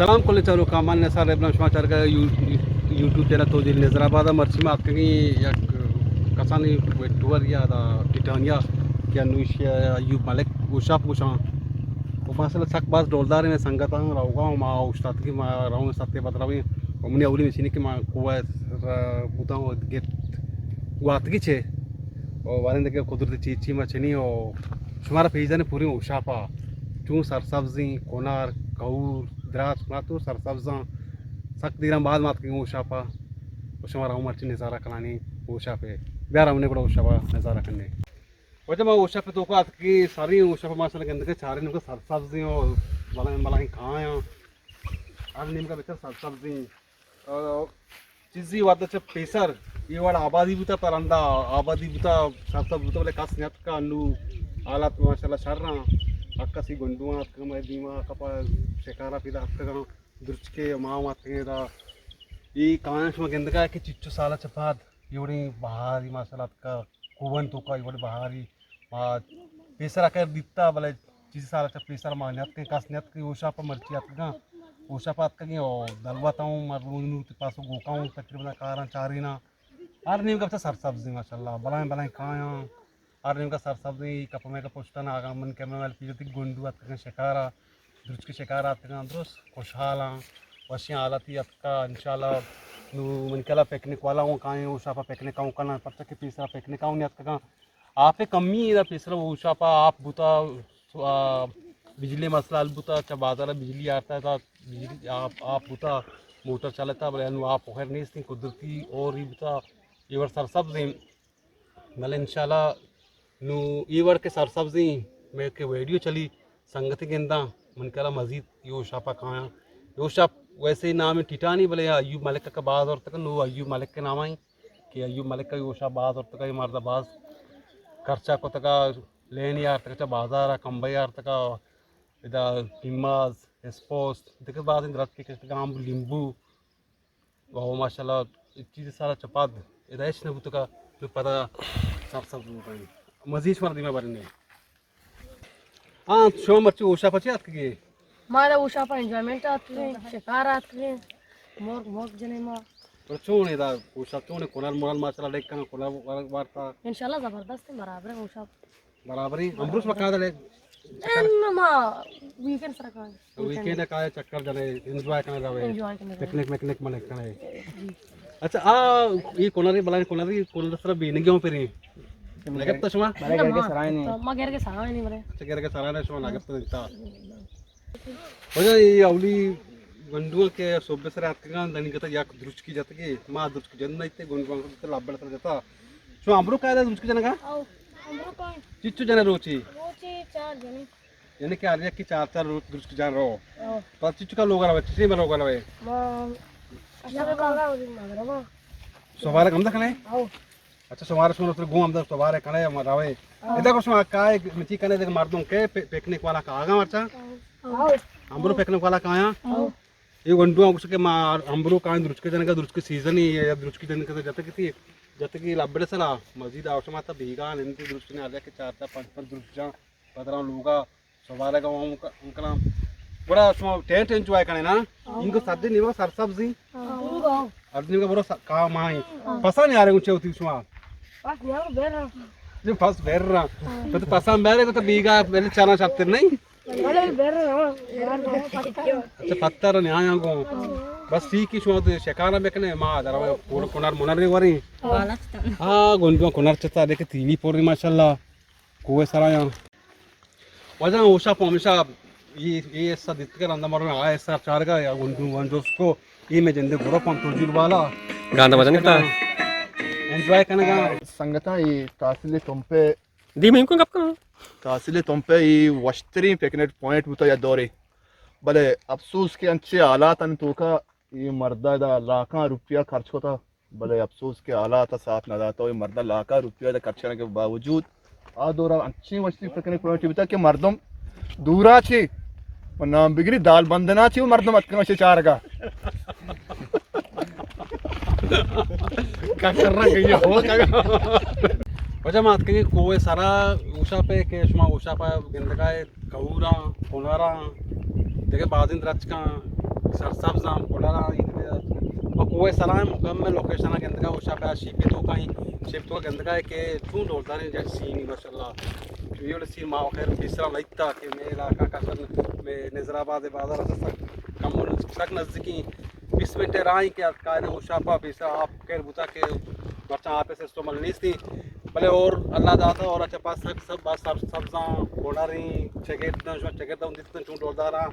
سلام کل چاروکاں، من نثار ریبلان، شما چارگا یو-، یوٹیوب چینل توجیل نظر آباد۔ مرچی ما اتکگیں یک کسانی ٹور یا دا ٹیٹانیا کہ انوشی ایوب ملک گوشاپ گوشاں۔ و ماشاءاللہ سک باز ڈولدار ہیں سنگتاں روگا، ما اوشتاتگی ما رویں ستے بد رویں۔ و منی اولی مشینی کہ ما کوہ بوتاں و گیت گواتگی چے۔ و باریں دگہ قدرتی چیز چی ما چنی و شمارا پیزن پوری اوشاپا چون سرسبزیں کنار کور دراج کنات و سرسبزاں۔ سک دیراں بعد ما اتکیں اوشاپا و شمارا ہم مرچی نظارہ کنانی اوشاپے۔ بیار ہمنے گڑا اوشاپا نظارہ کننے۔ واجہ ما اوشاپ توکا اتکیں، ساری اوشاپ ماشاءاللہ گندگا چارے نیمگا سرسبزیں و بلائیں بلائیں کایاں۔ ہر نیمگا بچار سرسبزیں۔ آ، چیزی وھد چہ پیسر اے وڑ آبادی بوتا، پرندہ آبادی بوتا، سرسبز بوتا، بلے کس نیاتکا۔ انو حالات ماشاءاللہ شر آں۔ ہر کسی گنڈواں اتکگاں مئے دیما، کپا شکارا پیدا اتکگاں، درچکے ما ہم اتکگیں ادا۔ اے کایاں شما گندگا کہ چچو سالا چہ پد اے وڑیں بہاری ماشاءاللہ اتکا، کوہن توکا اے وڑیں بہاری۔ ما پیسر اکر دیتا، بلے چیزی سال چہ پیسر ما نیاتکیں، کس نیاتکیں، اوشاپ مرچی اتکگاں، اوشاپ اتکگیں او دلوت ہوں، مر نو نو تی پاسو گوکا ہوں، تقریباً کاراں چارینا۔ ہر نیمگا بچار سرسبزیں ماشاءاللہ، بلائیں بلائیں کایاں، ہر نیمگا سرسبزیں۔ کپ مئے کا پشتن آگا من کیمرہ مین پیچھے تی گنڈو اتکگاں شکارا، درچک شکار آتکگاں، درست خوشحالاں، وشیں حالتی اتکا۔ انشاءاللہ نو من کلا پکنک والا ہوں کائیں، اوشاپا پکنک ہوں کناں، پرچہ کہ پیسرا پکنک ہوں نیاتکگاں۔ آپ کمی ادا پیسرا اوشاپا آپ بوتا، آ، بجلی مسئلہ حل بوتا، چہ بازارا بجلی آرتا تا، بجلی آپ، آپ بوتا، موٹر چلتا، بلے انو آپ خیر نیستیں، قدرتی اور ہی بوتا، یہ ور سرسبزیں۔ بلے انشاءاللہ نوں اے وڑ کہ سرسبزیں مئے کہ ویڈیو چلی، سنگت گنداں، من کرا مزید اے اوشاپا کایاں۔ اے اوشاپ ویسے نام ٹیٹانی، بلے ایوب ملک کا باز اور تک نو ایوب ملک کے نام آئیں کہ ایوب ملک کا اے اوشاپ باز اور تک اے مرد باز خرچہ کو تکا، لینی آر تک چا بازار کمبئی آر تکا، ادا پیماز، اسپوست، دگہ باز درد کے کشتگا، امب، لیمبو، واہ، ماشاءاللہ، اے چیز سارا چہ پد ادا ہچ نہ بوتگا، نوں پدا سرسبز بوتگ۔ مزید شمارا دیما برنے۔ ہاں، شما مرچی اوشاپا چی آتکگے؟ ما ادا اوشاپا انجوائمنٹ آتکگیں، شکار آتکگیں، مرگ، مرگ جنے ما۔ پر چون ادا اوشاپ چون کنر مرل ماشاءاللہ لیکن کنر وارتا؟ انشاءاللہ زبردست، برابر ہے اوشاپ۔ برابر ہیں۔ امروز ما کہا دلے؟ اے ما ویکینڈ سرا کائیں۔ ویکینڈ کائیں، چکر جنے، انجوائے کرنے جاوے۔ انجوائے کرنے جاوے۔ پکنک مکنک منے کرنے۔ جی۔ اچھا، آ، یہ کنری بلائیں کنری، کنر سرا بینگی ہوں پھر۔ لگت تو شما؟ مارے گھر کے سرائے نہیں۔ ما گھر کے سرائے نہیں مرے۔ اچھا، گھر کے سرائے نہیں شما لگت تو دیتا۔ واجہ، یہ اولی گنڈو کہ صبح سرا اتکگاں، دنی گتا یک درچکی جتگی، ما درچکی جن نہیں تے، گنڈو لبڑ سرا جتا۔ شما امرو قاعدہ درچک جنگا؟ او، امرو کائیں۔ چچو جنے روچی؟ روچی چار جنے۔ یعنی کہ ہر یکی چار چار روچ درچک جن رو؟ او۔ پس چچو کا لوگا روے، چچو میں لوگا روے؟ ما، اچھا، لوگا روے، مغربا۔ سوارا کم دکھنے؟ او۔ اچھا، سوارا شما گوں ہم در سوارا کنے، ہم روے۔ او۔ ادا کو شما کائے، مچی کنے دیکھ مردم کے پک-، پکنک والا کا آگا مرچا؟ او۔ امرو پکنک والا کا آیا؟ او۔ اے گنڈو گوش کہ ما امرو کائیں درچک جنگا، درچک سیزن ہے، یا درچک جنگا جتگی تھی، جتگی لبڑ سرا، مزید آوشما تا بیگا نندی درچک نے آلیا کہ چار تا پنچ پنچ درچک جان، پدران لوگا، سوارگا ہم ک-، ہم کلام۔ بڑا شما ٹینٹ انجوائے کنے نا؟ ہاں۔ انگو سردی نیوا سرسبزی؟ ہاں۔ سردی نیوا برو س-، کام آئیں۔ ہاں۔ پسا نہیں آ رہے اونچے ہوتی شما؟ پس نیارو بیر رہا۔ جو پس بیر رہا۔ ہاں۔ تو پسا میرے کو تو بیگا پہلے چانا چاپتے نہیں؟ اچھا، پتر نے آیا گو۔ بس ٹھیک ہے، شما تو شکارا بکنے، ما در پور کنر منر وریں۔ ہاں، گنڈو کنر چتا دیکھ تیوی پوری ماشاءاللہ۔ کوہ سرا یا۔ واجہ اوشاپ ہمیشہ یہ، یہ حصہ دیت کر اندر مرنا آ حصہ چارگا یا گنڈو ونجوس کو، یہ میں جندے گروپ ہم توجیل والا۔ گاندا بجن کتا؟ انجوائے کنگا۔ سنگتاں، یہ تحصیل تمپے دیمے کن گپ کن۔ تحصیل تمپے ای وشترین پکنک پوائنٹ بوتا یا دورے، بلے افسوس کہ انچے حالات ان توکا ای مردا دا لاکھاں روپیہ خرچ کتا، بلے افسوس کہ حالات ساتھ نہ داتا، ای مردا لاکھاں روپیہ دا خرچ کرنے کے باوجود آ دورا انچے وشترین پکنک پوائنٹ بوتا کہ مردم دورا چی و نام بگری دال بندنا چی و مردم اتکنا چی چارگا۔ کچر رنگ یہ ہو کگا۔ واجہ ما اتکگیں کوہ سرا، اوشاپے کہ شما اوشاپا گندگائے، کہوراں، کنراں، دگہ بازیں درچکاں، سرسبزاں، کلراں، اے ما کوہ سرائیں، مکمل لوکیشن گندگا، او شاپ شیپی تو کہیں، شیپ تو گندگا کہ چون ڈولداریں جا سینی ماشاءاللہ۔ یہ سین ما خیر پیسرا لگتا کہ میں علاقہ کا سر میں نظر آباد بازار سے سک کم سک نزدیکی بیس منٹ راہیں کہ قائد او شاپا پیسرا آپ خیر بوتا کہ مرچاں آپ سسٹم نیستی، بلے اور اللہ داتا اور اچھا پاس سک سب بس سر سبزاں، کلریں، چگرداں، شما چگرداں دیتن چون ڈولداراں۔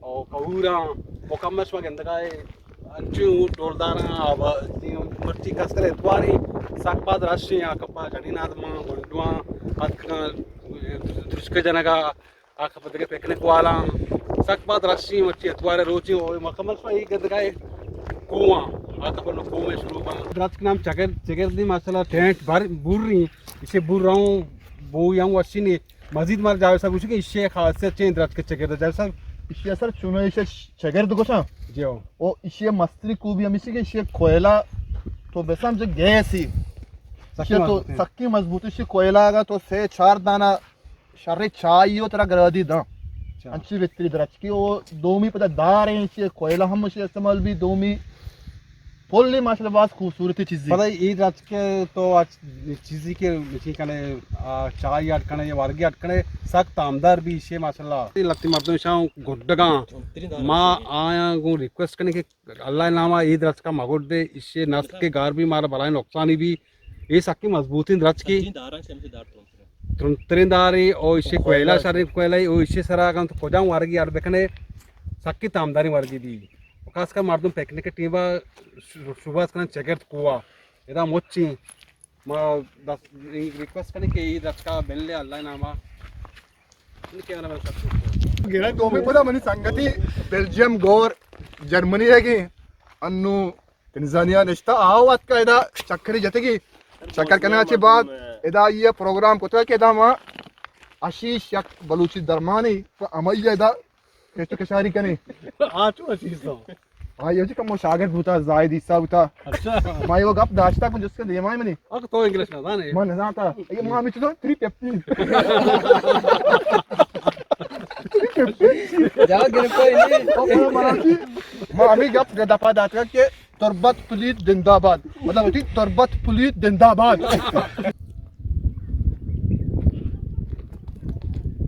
او کہوراں مکمل شما گندگا ئے، انچو ڈولداراں، آ، مرچی کس کر اتواریں سک باز رشیں، آ کپا جنین آدماں، گونڈواں، اتکاں، درشکے جنگا، آ کپا دگہ پکنک والاں، سک باز رشیں، مرچی اتوارے روچیں، او مکمل شما اے گندگا ئے کوہاں، آ کپا نو کوہ شروع باں۔ درچک نام چگر، چگر دی ماشاءاللہ ٹینٹ بھر، بور رہی، اسے بور رہوں، بو یاں وشی نے، مزید مارا جاوید صاحب گوشی کہ ایشی خاصیت چین درچک چگرد جاوید صاحب؟ ایشی اصل چونو ایشی چگرد گوشاں۔ جی ہو۔ او ایشی مستری خوبی ہمیشی کہ ایشی کوئلہ تو بسمجھ گیسی۔ سکی ایشی تو مضبوط ہے۔ سکی مضبوط، ایشی کوئلہ اگا تو سے چار دانا شر چائی ہو ترا گرادی داں۔ اچھا۔ انچی بہتری درچکی او دومی پدا دار ہیں، ایشی کوئلہ ہم ایشی استعمال بھی دومی پل ماشاءاللہ باز خوبصورتی چیزی۔ پتہ اے درچک تو آ چیزی کہ مچی کنے، آ، چائی اڈ کنے یا ورگی اڈ کنے سک تامدار بھی ایشی ماشاءاللہ۔ لتی مردم شاں گڈگاں ما آیاں گوں ریکویسٹ کنے کہ اللہ ناما اے درچکا مگڈ دے، ایشی نسل کے گار بھی مارا بلائیں نقصانی بھی۔ اے سکی مضبوطیں درچکی۔ ترنترین دارے او ایشی کوئلہ شریں کوئلہ او ایشی سرا اگاں تو کجام ورگی اڈ بکنے سکی تامداریں ورگی بھی۔ خاص کر مردم پکنک ٹیما شو-، شوباز کنن چگرد کوہ۔ ادا مچیں۔ ما دس-، ریکویسٹ کنیں کہ اے درچکا بل اللہ ناما۔ گرا دومی پدا منی سنگتی بیلجیم گور جرمنی ہے کہ انو تنزانیا نشتا آو اتکا ادا چکری جتگی۔ چکر کنگا چی بعد ادا یہ پروگرام کتا کہ ادا ما اشیش یک بلوچی درمانی و امائی ادا کشت و کشاری کنی۔ آ چو اشیش تو؟ آ یہ جی کمو شاگرد بوتا، زاہد عیسیٰ بوتا۔ اچھا۔ ما یہ گپ داشتا کن جس کے دیما منی۔ اک تو انگلش نہ زانے۔ من نہ زانتا۔ یہ ما ہمیں چیزوں تھری ففٹی۔ تھری ففٹی۔ جا گر کوئی نہیں۔ ما ہمیں گپ دپا داتا کہ تربت پلیت زندہ باد۔ مطلب ہوتی تربت پلیت زندہ باد۔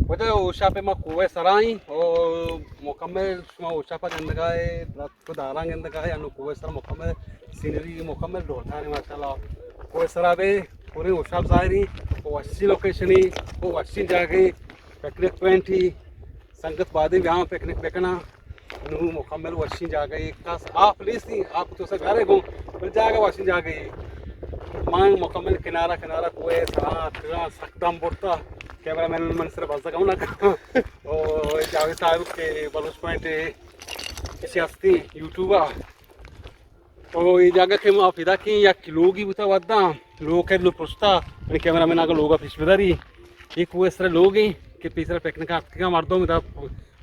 وجہ او شاپے ما کوہ سرائیں او مکمل شما او شاپا گندگائے، درخت کو داراں گندگائے، انو کوہ سر مکمل سینری مکمل ڈولدار ماشاءاللہ۔ کوہ سرا بے پورے او شاپ ظاہری، او وشی لوکیشنی، او وشی جاگے، پکنک پوائنٹی، سنگت بادیں بیاں پکنک بکناں۔ نوں مکمل وشیں جاگہے، کس آپ نیستی، آپ تو سے گھرے گوں، بل جاگہ وشیں جاگہے۔ من مکمل کنارہ کنارہ کوہ سرا اتکگاں، سک دم برتا، کیمرہ مین من سر بزگ ہوں نہ کن۔ او جاوید صاحب کہ بلوچ پوائنٹ اے، اسی ہستی یوٹیوب آ۔ او اے جاگہ کہ ما پیداکیں یک لوگی بوتا ودا، لوگ کہ نوں پرشتا، منی کیمرہ مین آگا لوگا پیش بداری۔ اے کوہ سر لوگے کہ پیسر پکنک اتکگاں مردم ادا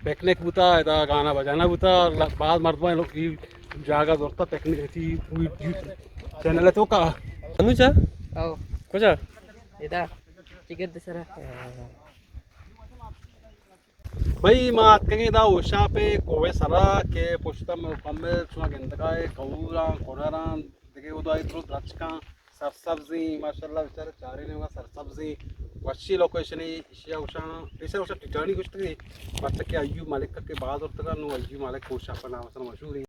پکنک بوتا، ادا گانا بجانا بوتا، ل-، باز مردم لوگ اے جاگہ زورتا پکنک تی چینل تو کا۔ انو چا؟ او۔ کجا؟ ادا۔ چگرد سرا۔ بھئی، ما اتکگیں ادا ہوشاپ ء کوہ سرا کہ پشت ء مکمل شما گندگا ء کوراں، کنراں، دگہ ادا ء درو درچکاں، سرسبزیں، ماشاءاللہ، بچارے چارے نیمگا سرسبزیں، وشی لوکیشنے، ایشی ء گوشاں، پیسر گوشاں ٹیٹانی گوشتگی، پرچا کہ ایوب ملک کہ باز ارتگا، نوں ایوب ملک ہوشاپ ء نام ء مشہور ایں۔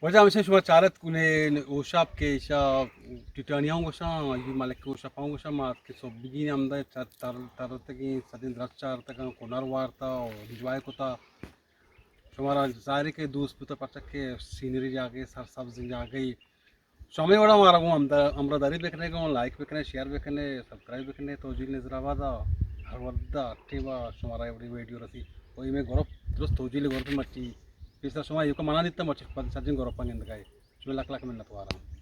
واجہ ہمیشہ شما چارت کنے اوشاپ کہ ایشا ٹیٹانیا ہوں گوشاں، یہ ملک اوشاپ ہوں گوشاں، ما کہ صبح بگین ہمدا تر، تر، ترتگیں سدیں درچ چارتگاں، کنر وارتا اور انجوائے کتا۔ شمارا ظاہر ہے کہ دوست بوتا، پرچا کہ سینری جاگے، سرسبز جاگے۔ شما وڑا مارا گوں ہمدا، ہمراہ داری بکنے گوں، لائک بکنے، شیئر بکنے، سبسکرائب بکنے، توجیل نظر آباد۔ ہر ودا ٹیما شمارا وڑی ویڈیو رسی۔ کوئی میں گروپ، درست توجیل گروپ مچی۔ پیسر شما یوکا منا دیتا مچی، پد سجن گروپ گندگائے۔ شما لک لک منت وارا۔